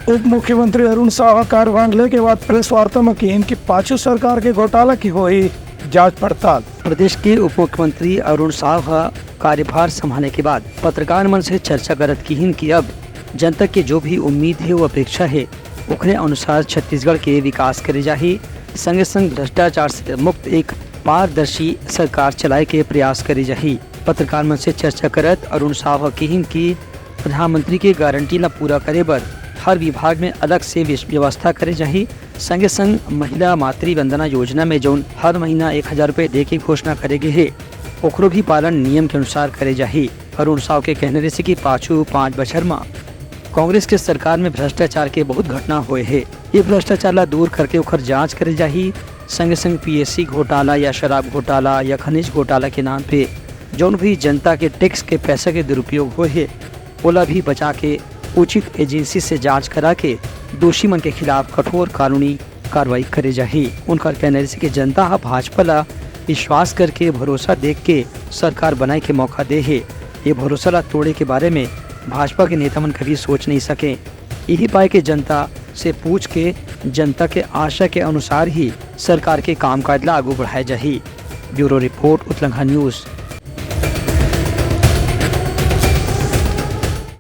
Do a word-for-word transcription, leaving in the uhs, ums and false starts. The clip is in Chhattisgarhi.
उप मुख्यमंत्री अरुण साव ह कार्यभार ले के बाद प्रेस वार्ता म किहिन कि पाछू सरकार के घोटाला के होही जांच पड़ताल। प्रदेश के उप मुख्यमंत्री अरुण साव ह कार्यभार संभाले के बाद पत्रकार मन से चर्चा करत किहिन कि अब जनता के जो भी उम्मीद हे, वो अपेक्षा हे, ओखरे अनुसार छत्तीसगढ़ के विकास करे जाही। संगे संग भ्रष्टाचार से मुक्त एक पारदर्शी सरकार चलाए के प्रयास करे जाही। पत्रकार मन से चर्चा करत अरुण साव ह किहिन कि प्रधानमंत्री के गारंटी ला पूरा करे बर हर विभाग में अलग से विस-, व्यवस्था करे जाही। संगे संग महिला मातृ वंदना योजना में जौन हर महीना एक हजार रुपए दे के घोषणा करे गे हे, ओखरो भी पालन नियम के अनुसार करे जाही। अरुण साव के कहना रहिसे कि पाछू पाँच बछर म कांग्रेस के सरकार में भ्रष्टाचार के बहुत घटना होए हे। ये भ्रष्टाचार ला दूर करके ओखर जांच करे जाही। संगे संग पीएससी घोटाला या शराब घोटाला या खनिज घोटाला के नाम पे जौन भी जनता के टैक्स के पैसा के दुरुपयोग होए हे, ओला भी बचा के उचित एजेंसी से जांच करा के दोषी मन के खिलाफ कठोर कानूनी कार्रवाई करे जाही। उनकर कहना रहिसे कि जनता ह भाजपा ला विश्वास करके भरोसा देख के सरकार बनाए के मौका दे हे। ये भरोसा ला तोड़े के बारे में भाजपा के नेता मन कभी सोच नहीं सके। यही पाए के जनता से पूछ के जनता के आशा के अनुसार ही सरकार के कामकाज ला आगू बढ़ाए जाही। Bureau report, Utlangha news.